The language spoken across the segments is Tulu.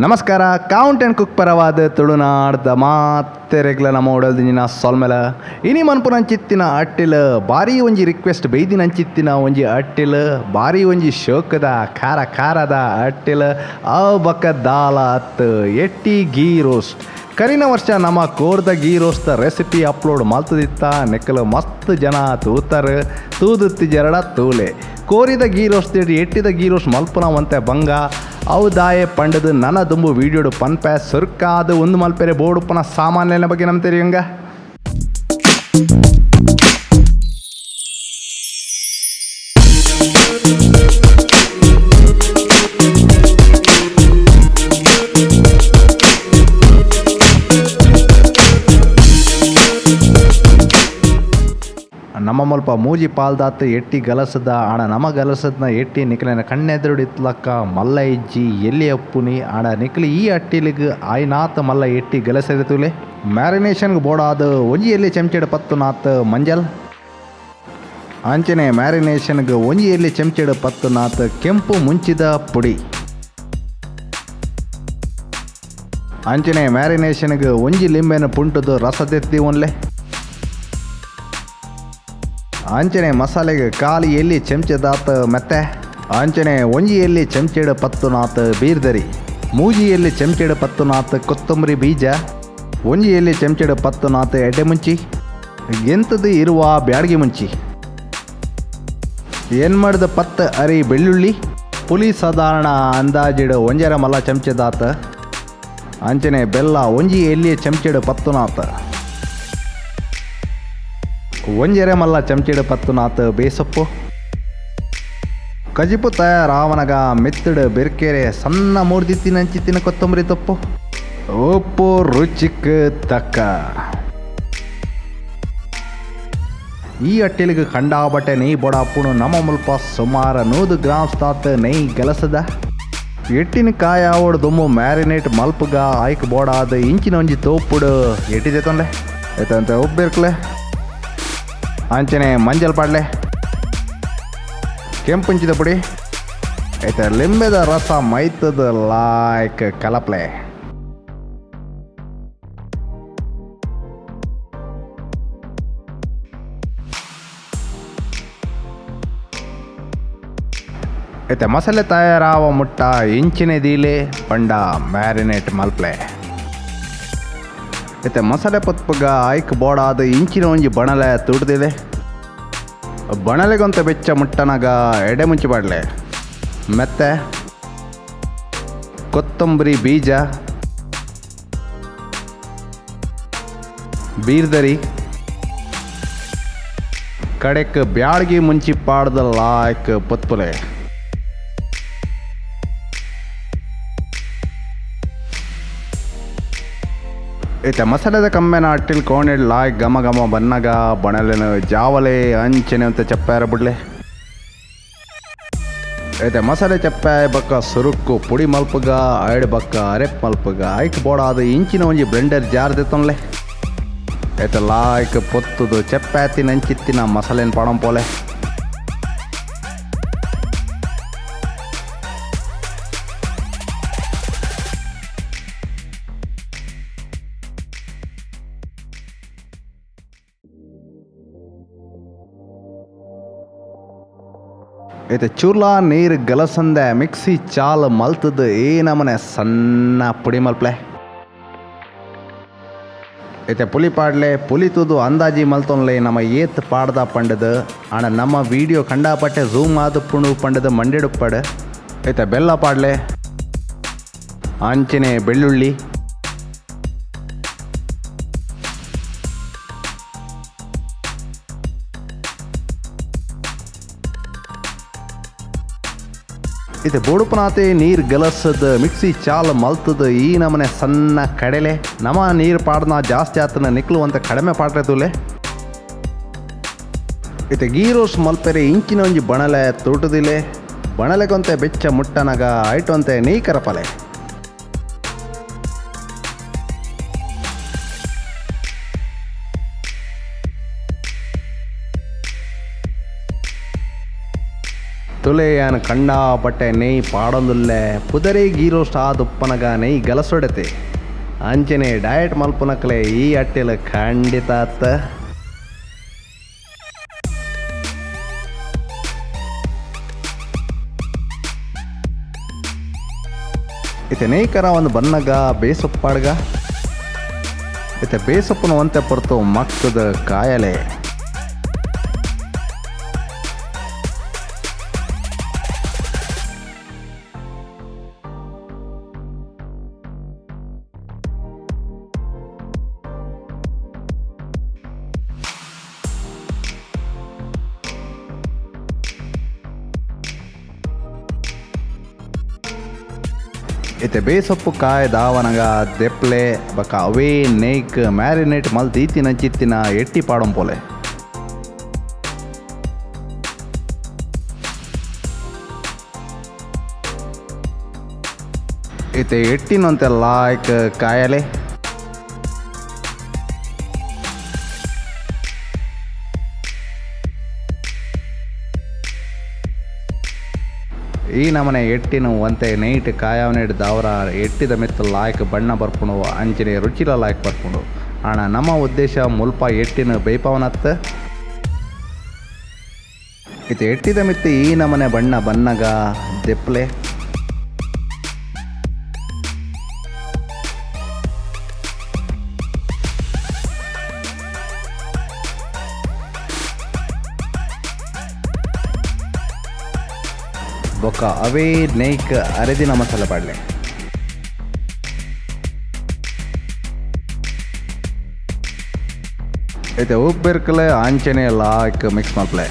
ನಮಸ್ಕಾರ, ಕೌಂಟ್ ಆ್ಯಂಡ್ ಕುಕ್ ಪರವಾದ ತುಳುನಾಡ್ದ ಮಾತೆರೆಗ್ಲ ನಮ್ಮ ಉಡಲ್ದಿಂಜಿನ ಸೊಲ್ಮೆಲ. ಇನಿ ಮನ್ಪುನಂಚಿತ್ತಿನ ಅಟ್ಟಿಲ್ ಬಾರಿ ಒಂಜಿ ರಿಕ್ವೆಸ್ಟ್ ಬೈದಿನಂಚಿತ್ತಿನ ಒಂಜಿ ಅಟ್ಟಿಲ್, ಬಾರಿ ಒಂಜಿ ಶೋಕದ ಖಾರ ಖಾರದ ಅಟ್ಟಿಲ್, ಅವು ಬಕ್ಕ ದಾಲ ಅತ್ ಎಟ್ಟಿ ಗೀ ರೋಸ್ಟ್. ಕರಿನ ವರ್ಷ ನಮ್ಮ ಕೋರ್ದ ಗೀ ರೋಸ್ಟ್ ರೆಸಿಪಿ ಅಪ್ಲೋಡ್ ಮಲ್ತದಿತ್ತ, ನೆಕ್ಕಲು ಮಸ್ತ್ ಜನ ತೂತಾರ, ತೂದುತ್ತಿ ಜರಡ ತೂಲೆ. ಕೋರಿದ ಗೀ ರೋಸ್ಟ್ ಎಟ್ಟಿದ ಗೀ ರೋಸ್ಟ್ ಮಲ್ಪುನವಂತೆ ಬಂಗ ಅವು ದಾಯೆ ಪಂಡದು ನನ ದುಂಬು ವೀಡಿಯೋಡು ಪನ್ಪೆ. ಸುರ್ಕಾದ ಒಂದು ಮಲ್ಪೆರೆ ಬೋಡುಪ್ಪನ ಸಾಮಾನ್ಯನ ಬಗ್ಗೆ ನಮ್ ತೆರಿಯಂಗ. ನಮ್ಮ ಮಲ್ಪ ಮೂಜಿ ಪಾಲ್ದಾತ್ ಎಟ್ಟಿ ಗಲಸದ ಆಣ ನಮ ಗಲಸದ್ನ ಎಟ್ಟಿ ನಿಕ್ಲೆನ ಕಣ್ಣೆದುರುಡು ಇತ್ಲಕ್ಕ ಮಲ್ಲ ಇಜ್ಜಿ ಎಲ್ಲಿ ಅಪ್ಪುನಿ ಆಣ ನಿಕ್ಲೆ ಈ ಅಟ್ಟಿಲಿಗ್ ಆಯ್ನಾತ್ ಮಲ್ಲ ಎಟ್ಟಿ ಗಲಸೆರೆ ತೂಲೆ. ಮ್ಯಾರಿನೇಷನ್ಗೆ ಬೋಡಾದ ಒಂಜಿ ಎಲ್ಲಿ ಚೆಂಚೆಡ್ ಪತ್ತು ನಾತ್ ಮಂಜಲ್, ಅಂಚನೆ ಮ್ಯಾರಿನೇಷನ್ಗೆ ಒಂಜಿ ಎಲ್ಲಿ ಚೆಂಚೆಡ್ ಪತ್ತು ನಾತ್ ಕೆಂಪು ಮುಂಚಿದ ಪುಡಿ, ಅಂಚನೆ ಮ್ಯಾರಿನೇಷನ್ಗೆ ಒಂಜಿ ಲಿಂಬೆನ ಪುಂಟುದು ರಸದೆತ್ತಿ ಒನ್ಲೆ, ಅಂಚನೆ ಮಸಾಲೆಗೆ ಖಾಲಿ ಎಲ್ಲಿ ಚೆಂಚೆದಾತ ಮೆತ್ತೆ, ಅಂಚನೆ ಒಂಜಿ ಎಲ್ಲಿ ಚೆಂಚೆಡ್ ಪತ್ತು ನಾತ್ ಬೀರ್ದರಿ, ಮೂಜಿ ಎಲ್ಲಿ ಚೆಂಚೆಡ್ ಪತ್ತು ನಾತ್ ಕೊತ್ತಂಬರಿ ಬೀಜ, ಒಂಜಿ ಎಲ್ಲಿ ಚೆಂಚೆಡ್ ಪತ್ತು ನಾತ್ ಎಡ್ಡೆ ಮುಂಚಿ, ಗೆಂತದು ಇರುವ ಬ್ಯಾಡಗಿ ಮುಂಚಿ, ಏನ್ ಮಾಡಿದ ಪತ್ತು ಅರಿ ಬೆಳ್ಳುಳ್ಳಿ, ಪುಲಿ ಸಾಧಾರಣ ಅಂದಾಜಿಡು ಒಂಜರ ಮಲ್ಲ ಚಮಚದಾತ, ಅಂಚನೆ ಬೆಲ್ಲ ಒಂಜಿ ಎಲ್ಲಿ ಚೆಂಚೆಡ್ ಪತ್ತು ನಾತ್, ಒಂಜರೆ ಮಲ್ಲ ಚಮಚಿಡು ಪತ್ತು ನಾತ್ ಬೇಸೊಪ್ಪು. ಕಜಿಪು ತಯಾರಾವನಗ ಮೆತ್ತಡು ಬೆರ್ಕೆರೆ ಸಣ್ಣ ಮೂರ್ದಿತ್ತಿನ ಅಂಚಿತ್ತಿನ ಕೊತ್ತಂಬರಿ ತೊಪ್ಪು, ಉಪ್ಪು ರುಚಿಕ್ ತಕ್ಕ. ಈ ಅಟ್ಟಿಲಿಗೆ ಕಂಡಾಬಟ್ಟೆ ನೆಯ್ ಬೊಡಾಪುಣು. ನಮ್ಮ ಮುಲ್ಪ ಸುಮಾರು 100 ಗ್ರಾಮ್ಸ್ ತಾತ್ ನೆಯ್ ಗಲಸದ. ಎಟ್ಟಿನ ಕಾಯ ದುಮ್ಮು ಮ್ಯಾರಿನೇಟ್ ಮಲ್ಪುಗ ಆಯ್ಕ್ ಬೋಡಾದ ಇಂಚಿನ ಒಂಜಿ ತೋಪುಡು ಎಟ್ಟಿದೆ ತೊಂದೆ ಆಯ್ತಂತೆ ಉಬ್ಬಿರ್ಕ್ಲೆ, ಅಂಚನೆ ಮಂಜಲ್ ಪಾಡ್ಲೆ, ಕೆಂಪುಂಚಿದ ಪುಡಿ, ಐತೆ ಲಿಂಬೆದ ರಸ ಮೈತದ ಲಾಯ್ಕ್ ಕಲಪ್ಲೆ. ಐತೆ ಮಸಾಲೆ ತಯಾರಾವ ಮುಟ್ಟ ಇಂಚಿನ ದೀಲೆ ಪಂಡ ಮ್ಯಾರಿನೇಟ್ ಮಲ್ಪ್ಲೆ. ಐತೆ ಮಸಾಲೆ ಪತ್ಪಗ ಆಯ್ಕ್ ಬೋಡಾದ ಇಂಚಿನ ಒಂಜಿ ಬಣಲೆ ತುಡ್ದಿದೆ. ಬಣಲೆಗೊಂತ ಬೆಚ್ಚ ಮುಟ್ಟನಗ ಎಡೆ ಮುಂಚಿ ಪಾಡ್ಲೆ, ಮೆತ್ತೆ, ಕೊತ್ತಂಬರಿ ಬೀಜ, ಬೀರ್ದರಿ, ಕಡೆಕ್ ಬ್ಯಾಡ್ಗಿ ಮುಂಚಿ ಪಾಡ್ದ ಲಾಯ್ಕ್ ಪತ್ಪುಲೆ. ಐತೆ ಮಸಾಲೆದ ಕಮ್ಮೆನ ಅಟ್ಟಿಲ್ ಕೋಣೆಡ್ ಲಾಯ್ಕ್ ಘಮ ಘಮ ಬನ್ನಗ ಬಣಲೆನ ಜಾವಲೆ ಅಂಚನೆ ಅಂತ ಚಪ್ಪಾರ ಬಿಡ್ಲೆ. ಐತೆ ಮಸಾಲೆ ಚಪ್ಪಾಯ ಬಕ್ಕ ಸುರುಕ್ಕು ಪುಡಿ ಮಲ್ಪಗ ಐಡ್ ಬಕ್ಕ ಅರೆಪ್ ಮಲ್ಪಗ ಐಕ್ ಬೋಡಾದ ಇಂಚಿನ ಒಂಜಿ ಬ್ಲೆಂಡರ್ ಜಾರ್ ದೆತ್ತೊನ್ಲೆ. ಐತೆ ಲಾಯ್ಕ್ ಪೊತ್ತುದು ಚಪ್ಪಾತಿನ ಅಂಚಿತ್ತಿನ ಮಸಾಲೆನ ಪಾಡಂ ಪೋಲೆ. ಐತೆ ಚೂರ್ಲಾ ನೀರು ಗಲಸಂದೆ ಮಿಕ್ಸಿ ಚಾಲ್ ಮಲ್ತದ್ದು ಈ ನಮನೆ ಸಣ್ಣ ಪುಡಿ ಮಲ್ಪ್ಲೆ. ಐತೆ ಪುಲಿ ಪಾಡ್ಲೆ, ಪುಲಿ ತೂದು ಅಂದಾಜಿ ಮಲ್ತೊನ್ಲೆ ನಮ್ಮ ಏತ್ ಪಾಡ್ದ ಪಂಡದು ಆಣ ನಮ್ಮ ವೀಡಿಯೋ ಕಂಡಾಪಟ್ಟೆ ಝೂಮ್ ಆದ ಪುಣು ಪಂಡದು ಮಂಡೆಡುಪ್ಪಡು. ಐತೆ ಬೆಲ್ಲ ಪಾಡ್ಲೆ, ಅಂಚನೆ ಬೆಳ್ಳುಳ್ಳಿ, ಇತ್ತೆ ಬೋಡುಪನಾತೆ ನೀರು ಗಲಸದ ಮಿಕ್ಸಿ ಚಾಲ್ ಮಲ್ತದ ಈ ನಮನೆ ಸಣ್ಣ ಕಡಲೆ. ನಮ ನೀರು ಪಾಡ್ನ ಜಾಸ್ತಿ ಆತನ ನಿಕ್ಲುವಂತ ಕಡಿಮೆ ಪಾಡ್ರೆ ತೂಲೆ. ಇತ್ತೆ ಗೀ ರೋಸ್ಟ್ ಮಲ್ಪೆರೆ ಇಂಚಿನ ಒಂಜಿ ಬಣಲೆ ತೋಟದಿಲೆ. ಬಣಲೆಗೊಂತೆ ಬೆಚ್ಚ ಮುಟ್ಟನಗ ಐಟೊಂತೆ ನೀ ಕರಪಲೆ. ತುಲೆಯಾನ್ ಕಂಡಾಪಟ್ಟೆ ನೆಯ್ ಪಾಡೊಂದುಲ್ಲೆ ಪುದರೇ ಗೀ ರೋಸ್ಟ್ ಆದುಪ್ಪನಗ ನೆಯ್ ಗಲಸೊಡೆತೆ ಅಂಚನೆ ಡಯಟ್ ಮಲ್ಪುನಕ್ಲೆ ಈ ಅಟ್ಟಿಲ್ ಖಂಡಿತ ಅತ್ತ. ಇತ್ತೆ ನೇಯ್ಕರ ಒಂದು ಬನ್ನಗ ಬೇಸೊಪ್ಪಾಡ್ಗ ಇತ್ತೆ ಬೇಸೊಪ್ಪುನ ಒಂತೆ ಪೊರ್ತು ಮಕ್ಕದ ಕಾಯಲೆ. ಇತ್ತೆ ಬೇಸೊಪ್ಪು ಕಾಯ ದಾವನಗ ದೆಪ್ಲೆ ಬಕ ಅವೇ ನೇಯ್ಕ್ ಮ್ಯಾರಿನೇಟ್ ಮಲ್ದೀತಿನ ಚಿತ್ತಿನ ಎಟ್ಟಿ ಪಾಡೊಂಪೋಲೆ. ಇತ್ತೆ ಎಟ್ಟಿನಂತೆ ಲಾಯ್ಕ್ ಕಾಯಲೆ. ಈ ನಮನೆ ಎಟ್ಟಿನ ಒಂತೆ ನೈಟ್ ಕಾಯಾವನೆಡ್ ದಾವರ ಎಟ್ಟಿದ ಮಿತ್ತ ಲಾಯ್ಕ್ ಬಣ್ಣ ಬರ್ಪುಂಡು ಅಂಚನೆ ರುಚಿಲ ಲಾಯ್ಕ್ ಬರ್ಪುಂಡು. ಆಣ ನಮ್ಮ ಉದ್ದೇಶ ಮುಲ್ಪ ಎಟ್ಟಿನ ಬೇಯ್ಪಾವನತ್ತ. ಇತ್ತೆ ಎಟ್ಟಿದ ಮಿತ್ತ ಈ ನಮನೆ ಬಣ್ಣ ಬನ್ನಗ ದೆಪ್ಲೆ. ಬೊಕ್ಕ ಅವೇ ನೇಯ್ಕ್ ಅರೆದಿನ ಮಸಾಲೆ ಪಾಡ್ಲೆ. ಇತ್ತೆ ಉಪ್ಪಿರ್ಕಲೆ ಅಂಚನೆ ಲಾಯ್ಕ್ ಮಿಕ್ಸ್ ಮಲ್ಪಲೆ.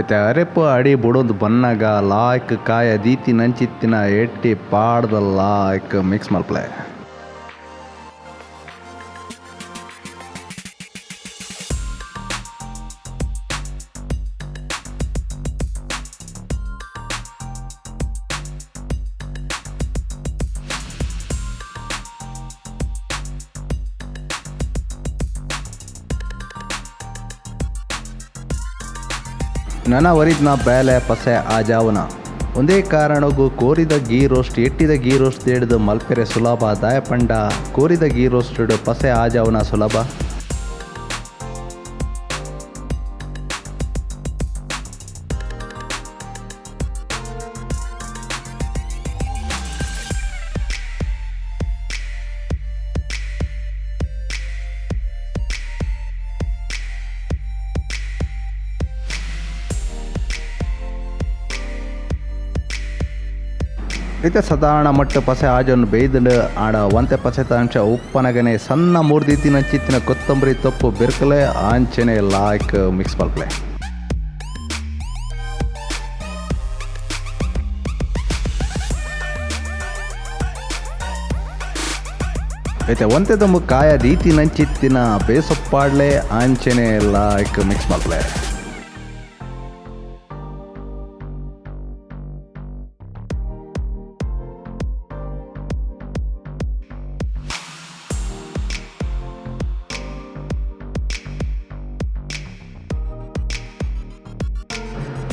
ಇತ್ತೆ ಅರೆಪು ಅಡಿ ಬುಡೊಂದು ಬನ್ನಗ ಲಾಯ್ಕ್ ಕಾಯ ದೀತಿ ನಂಚಿತ್ತಿನ ಎಟ್ಟಿ ಪಾಡ್ದ ಲಾಯ್ಕ್ ಮಿಕ್ಸ್ ಮಲ್ಪಲೆ. ನನ ವರಿದ್ನ ಬೇಲೆ ಪಸೆ ಆಜಾವನ ಒಂದೇ ಕಾರಣಕ್ಕೂ ಕೋರಿದ ಗೀ ರೋಸ್ಟ್ ಎಟ್ಟಿದ ಗೀ ರೋಸ್ಟ್ ತೇಡಿದು ಮಲ್ಪೆರೆ ಸುಲಭ ದಾಯಪಂಡ ಕೋರಿದ ಗೀ ರೋಸ್ಟ್ ಪಸೆ ಆಜಾವನ ಸುಲಭ. ಇತ್ತೆ ಸಾಧಾರಣ ಮಟ್ಟ ಪಸೆ ಆಜೊಂದು ಬೇಯ್ದಂಡು ಆಡ ಒಂತೆ ಪಸೆತ ಅಂಶ ಉಪ್ಪನಗನೆ ಸಣ್ಣ ಮೂರ್ದಿತ್ತಿನ ಚಿತ್ತಿನ ಕೊತ್ತಂಬರಿ ತೊಪ್ಪು ಬೆರ್ಕಲೆ ಆಂಚನೆ ಲಾಯ್ಕ್ ಮಿಕ್ಸ್ ಮಲ್ಪಲೆ. ಇತ್ತೆ ಒಂತೆ ದೊಂಬು ಕಾಯ ದೀತಿ ನಂಚಿತ್ತಿನ ಬೇಸೊಪ್ಪಾಡ್ಲೆ ಆಂಚನೆ ಲಾಯ್ಕ್ ಮಿಕ್ಸ್ ಮಲ್ಪಲೆ.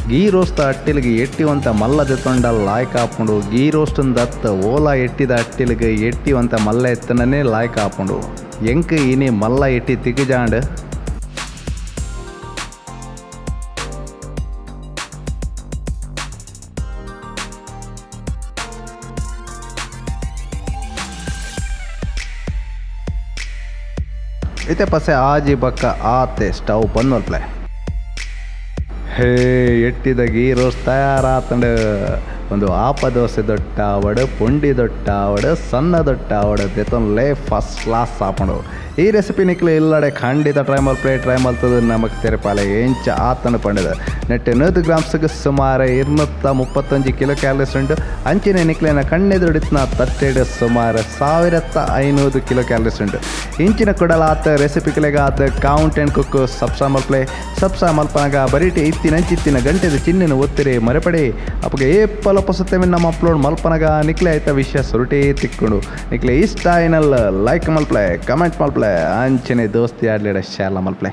ಗೀ ರೋಸ್ತ ಅಟ್ಟಿಲಿಗೆ ಎಟ್ಟಿವಂತ ಮಲ್ಲ ದೆತ್ತೊಂಡ ಲಾಯ್ಕ್ ಆಪುಂಡು. ಗೀ ರೋಸ್ಟನ್ ದತ್ತ ಓಲಾ ಎಟ್ಟಿದ ಅಟ್ಟಿಲಿಗೆ ಎಟ್ಟಿವಂತ ಮಲ್ಲ ಎತ್ತನೇ ಲಾಯ್ಕ್ ಆಪುಂಡು. ಎಂಕ್ ಇನಿ ಮಲ್ಲ ಎಟ್ಟಿ ತಿಗಿಜಾಂಡ್. ಇತ್ತೆ ಪಸೆ ಆಜಿ ಬಕ್ಕ ಆತೆ ಸ್ಟವ್ ಬಂದ್ ಮಲ್ಪಲೆ. ಹೇ ಎಟ್ಟಿದ ಗೀ ರೋಸ್ಟ್ ತಯಾರಾತಂಡು. ಉಂದು ಆಪ ದೋಸೆ ದೊಟ್ಟಾವಡ್, ಪುಂಡಿ ದೊಟ್ಟಾವಡ್, ಸಣ್ಣ ದೊಟ್ಟಾವಡ್ ದೆತೊನ್ಲೆ ಫಸ್ಟ್ ಕ್ಲಾಸ್ ಆಪುಂಡು. ಈ ರೆಸಿಪಿ ನಿಕ್ಲೆ ಇಲ್ಲಡೆ ಖಂಡಿತ ಟ್ರೈ ಮಲ್ಪಲೆ. ಟ್ರೈ ಮಲ್ತದ ನಮಕ್ ತೆರಿಪಾಲೆ ಎಂಚ ಆತನ ಪಂಡದ. ನೆಟ್ 100 ಗ್ರಾಮ್ಸ್ಗ್ ಸುಮಾರು 231 ಕಿಲೋ ಕ್ಯಾಲರೀಸ್ ಉಂಡು. ಅಂಚನೆ ನಿಕ್ಲೆನ ಕಣ್ಣೆದುಡಿತ್ನ ತಟ್ಟೆಡ್ ಸುಮಾರು 1500 ಕಿಲೋ ಕ್ಯಾಲರೀಸ್ ಉಂಡು. ಇಂಚಿನ ಕುಡಲಾತ ರೆಸಿಪಿಲೆಗಾತ ಕೌಂಟ್ ಆ್ಯಂಡ್ ಕುಕ್ ಸಬ್ಸ್ಕ್ರೈಬ್ ಮಲ್ಪಲೆ. ಸಬ್ಸ್ಕ್ರೈಬ್ ಮಲ್ಪನಾಗ ಬರೀಟಿ ಇತ್ತಿನ ಅಂಚಿತ್ತಿನ ಗಂಟೆದ ಚಿಹ್ನೆನು ಒತ್ತಿರಿ ಮರೆಪಡೆ. ಅಪ್ಪಗೆ ಏಪಲ ಪೊಸತ್ತೆ ನಮ್ಮ ಅಪ್ಲೋಡ್ ಮಲ್ಪನಗ ನಿಕ್ಲೆ ಆಯ್ತ ವಿಷಯ ಸುರುಟೇ ತಿಕ್ಕೊಂಡು. ನಿಕ್ಲೆ ಇಷ್ಟ ಆಯ್ನಲ್ಲ ಲೈಕ್ ಮಲ್ಪಲೆ, ಕಮೆಂಟ್ ಮಲ್ಪಲೆ, ಅಂಚನೆ ದೋಸ್ತಿ ಆಡ್ಲಿಡ ಶೇರ್ಲ ಮಲ್ಪಲೆ.